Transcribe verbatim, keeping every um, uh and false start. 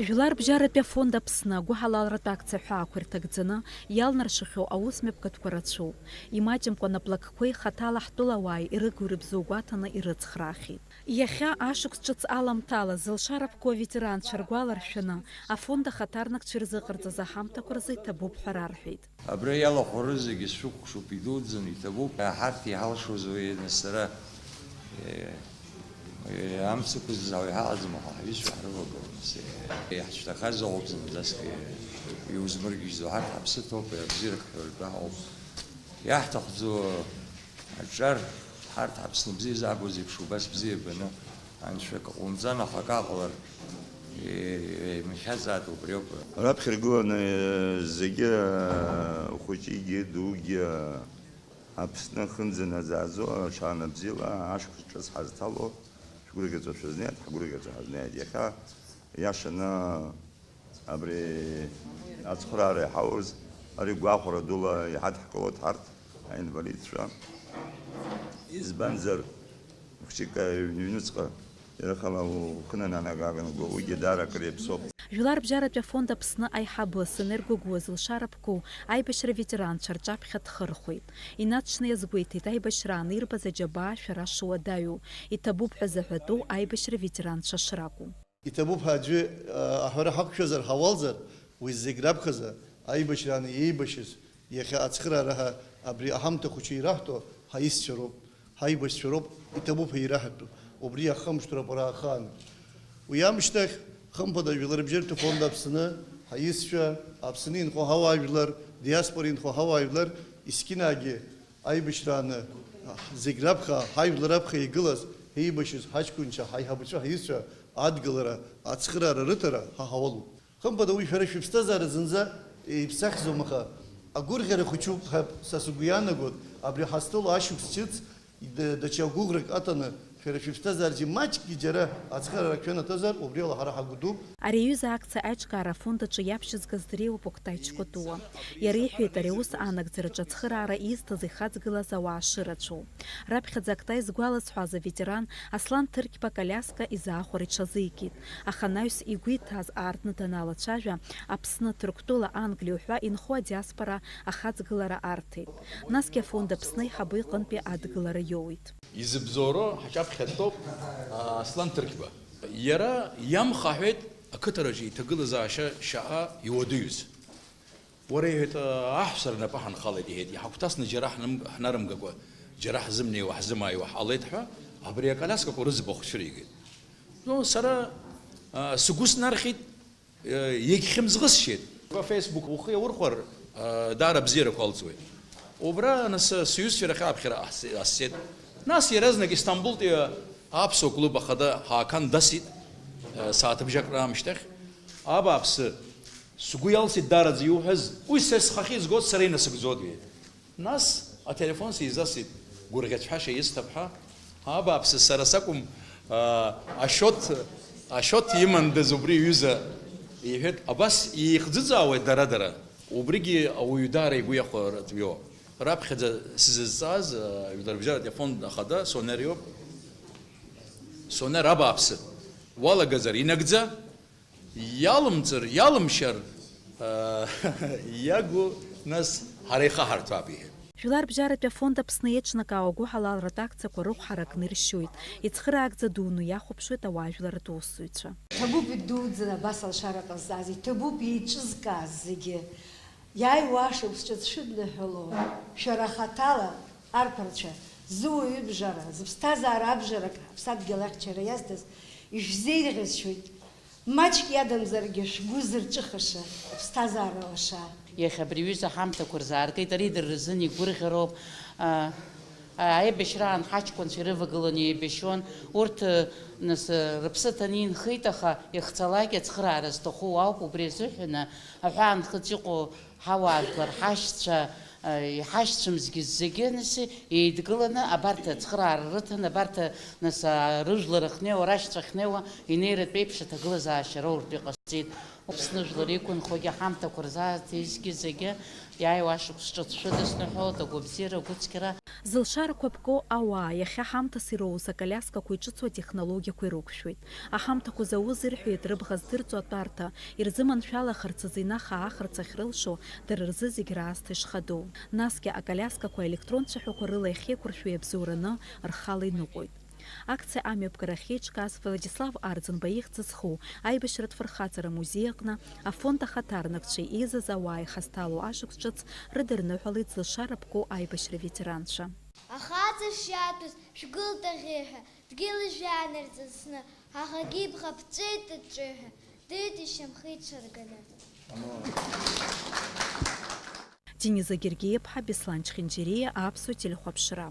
Жәларбжьаратәи афонд Аԥсны агәыҳалалратә акциа ҳәаақәа ирҭагӡаны иалнаршахьоу аус мҩаԥгатәқәа рацәоуп. Имаҷымкәа наплакқәеи хаҭала ҳтәылауааи ирыгу-ирыбзоу гәаҭаны ирыцхраахьеит. Иахьа ашықәс ҿыц аламҭалаз зылшара ԥку аветеранцәа ргәаларшәаны, афонд ахаҭарнакцәа ирзыҟарҵаз аҳамҭақәа рзы иҭабуп ҳәа рарҳәеит. Абра иалахәу рызегьы сшәыкәхшоуп, идуӡӡаны иҭабуп. Ҳарҭ иҳалшоз уи, нас, сара, е, е, амцақәа ззаауа иҳаҟаӡам, аха ҳҩызцәа ҳрывагылан, нас, е, иаҳцәҭахаз ыҟоуп зынӡаск, е, иузмыргьежьӡо. Ҳарҭ ҳаԥсы ҭоуп, е, абзиарак ҳҳәаратәы ҳаҟоуп. Иаҳҭахӡо аҿар, ҳарҭ Аԥсны бзиа изаабо зеиԥш убас бзиа баны, Анцәа акы ҟоумҵан, аха акы ааҟалар, е-, еимхьазааит, убриоуп. Раԥхьа иргыланы зегьы, хәыҷгьы, дугьы, Аԥсны ахьынӡанаӡааӡо, аҽаанбзиала ашықәс ҿыц ҳазҭало, шәгәырӷьаҵәа шәызнеит, ҳгәырӷьаҵәа ҳазнеит. Иахьа иашаны абри ацхыраара иҳауз, ари гәахәара дула иҳадҳкылоит ҳарҭ, аинвалидцәа. Избанзар, хәыҷык аҩны, ҩнуҵҟа ирыхала ухы нанагаганы угәы, уигьы даара акыр иаԥсоуп. Жәларбжьаратәи афонд Аԥсны аиҳабы Сенер Гогәуа зылшара ԥку аибашьра ветеранцәа рҿаԥхьа дхырхәеит. Инаҵшьны иазгәеиҭеит, аибашьраан ирбаз аџьабаа шәара шуадаҩу, иҭабуп ҳәа заҳәатәу аибашьра ветеранцәа шракәу. Иҭабуп ҳәа аӡәы, а, аҳәара ҳақәшәазар, ҳауалзар, уи зегь раԥхьаӡа аибашьрааны иеибашьыз, иахьа ацхыраара ҳәа абри аҳамҭа хәыҷы ираҳҭо ҳаишьцәа роуп, ҳаибашьцәа роуп, иҭабуп ҳәа ираҳәатәу, убри иахымшҭроуп ара ахаан. Уи амышьҭахь, хымԥада, Жәларбжьаратәи фонд Аԥсны ҳаишьцәа, Аԥсны инхо ҳауаажәлар, диаспора инхо ҳауаажәлар, есқьынагьы аибашьрааны зегь раԥхьа, ҳажәлар раԥхьа игылаз, ҳеибашьыз ҳаҷкәынцәа, ҳаиҳабацәа, ҳаишьцәа адгылара, ацхыраара рыҭара ҳа ҳауалуп. Хымԥада, уи шәара шәыԥсҭазаара зынӡа еиԥсахӡом, аха агәырӷьара хәыҷуп ҳәа са сгәы иаанагоит, абри ҳазҭало ашықәс ҿыц д-, даҽа гәыӷрак аҭаны, шәара шәыԥсҭазаараҿы маҷкгьы џьара ацхыраара шәанаҭозар, убриала ҳара ҳагәы дууп. Ари аҩыза акциа аиҿкаара афонд аҿы иаԥшьызгаз дреиуоуп Октай Чкәатуа. Иара иҳәеит, ари аус анагӡараҿы ацхыраара изҭаз ихаҵгылаз ауаа шырацәоу. Раԥхьаӡа Октай згәалазҳәаз аветеран Аслан Ҭырқьба аколиаска изаахәара иҽазикит, аха анаҩс игәы иҭаз аартны даналацәажәа, Аԥсны, Ҭырқәтәыла, Англиа уҳәа инхо адиаспора ахаҵгылара арҭеит. Насгьы афонд Аԥсны аиҳабы иҟынтәи адгылара иоуит. Изыбзоуроу ҳаҿаԥхьа дтәоуп, а, Аслан Ҭырқьба. Иара иамхаҳәеит ақыҭараҿы иҭагылазаашьа шаҟа иуадаҩыз. Уара, иҳәеит, аҳәса рнапы ҳанхалеит, иҳәеит, иҳагәҭасны џьара ҳным-, ҳнарымгакәа, џьара ҳзымнеиуа, ҳзымааиуа ҳҟалеит ҳәа, абри аколиаскақәа рыӡбахә цәыригеит. Ну, сара, а, сгәы снархьит, э, иагьхьымӡӷысшьеит. Facebook ухы иаурхәар, а, даара абзиарақәа алҵуеит. Убра, нас, сҩызцәа рахь аԥхьара ҟаҳҵ-, ҟасҵеит. Нас иаразнак Истамбултәи аԥсуа клуб ахада Ҳакан дасит, э, сааҭыбжак раамышьҭахь. Абааԥсы, сгәы иалсит даараӡа иуҳәаз, уи са схахьы изгоит, сара инасыгӡоит, иҳәеит. Нас ателефон сизасит, гәырӷьаҿҳәаша исҭап ҳәа. Абааԥсы, сара сакәым, аа, ашьоҭ, ашьоҭ имандаз убри иҩыза, иҳәеит, абас еихӡыӡаауеит дара-дара. Убригьы ауаҩы даара игәы иахәаратәиоуп. Раԥхьаӡа сзызҵааз, аа, жәларбжьаратәи афонд ахада Сонер иоуп. Сонер, абааԥсы, уалагазар инагӡа, иалымҵыр, иалымшьар, аа, иагу, нас, ҳара ихаҳарҭәаап, иҳәеит. Жәларбжьаратәи афонд Аԥсны еиҿнакаауа агәыҳалалратә акциақәа рыхә ҳаракны иршьоит, ицхыраагӡа дуны иахәаԥшуеит ауаажәларратә усзуҩцәа. Ҭабуп идуӡӡаны абас алшара ҟазҵаз, иҭабуп еиҿызкааз зегьы. Иааиуа ашықәс ҿыц шәыдныҳәало, шәара хаҭала, арԥарцәа, зыуаҩыбжара, зыԥсҭазаара абжарак ҳаԥсадгьыл ахьчара иазҭаз, ишәзеиӷьасшьоит. Маҷк иадамзаргьы шәгәы зырҿыхаша аԥсҭазаара лаша. Иахьа абри аҩыза ҳамҭақәа рзааргеит, ари дара рзын игәырӷьароуп. А, а, аибашьраан ҳаҷкәынцәа ирывагыланы еибашьуан. Урҭ, нас, рыԥсы ҭаны инхеит, аха иахьцалак ацхыраара зҭаху ауп, убри азыҳәан аҳәаанхыҵ иҟоу ҳауаажәлар, ҳашьцәа, иҳашьцәымзгьы зегьы, нас, еидгыланы абарҭ ацхыраара рыҭан, абарҭ, нас, рыжәлар ахьнеиуа, рашьцәа ахьнеиуа, инеиратәеиԥш аҭагылазаашьа роуртә иҟасҵеит. Аԥсны жәлар иқәынхогьы ҳамҭақәа рзааҭизгьы зегьы иааиуа ашықәс ҿыц шәыдысныҳәалоит, агәабзиара, агәыцқьара. Зылшарақәа ԥку ауаа иахьа ҳамҭас ироуз акалиаскақәа иҿыцу атехнологиақәа ирықәшәоит. Аҳамҭақәа зауз ирҳәеит рыбӷа здырҵо атәарҭа, ирзыманшәалахарц азы инахаахарц ахьрылшо, дара рзы зегь раасҭа ишхадоу. Насгьы акалиаскақәа аелектрон цәаҳәақәа рыла иахьеиқәыршәо иабзоураны рхала иныҟәоит. Акциа амҩаԥгара ахьеиҿкааз Владислав Арӡынба ихьӡ зху аибашьратә фырхаҵара музеи аҟны афонд ахаҭарнакцәеи еизаз ауаа ихазҭалоу ашықәс ҿыц рыдырныҳәалеит зылшара ԥку аибашьра ветеранцәа. Ахаҵа шиаҭәыз шәгылт аӷьеҩҳәа, дгьыли жәҩани рҵысны, аӷагьы ибӷа ԥҵәеит аҿыҩҳәа, дыҩит ишьамхы иҽырганы. Дениза Гергиа-иԥҳа, Беслан Чхинџьириа, Аԥсуа телехәаԥшра.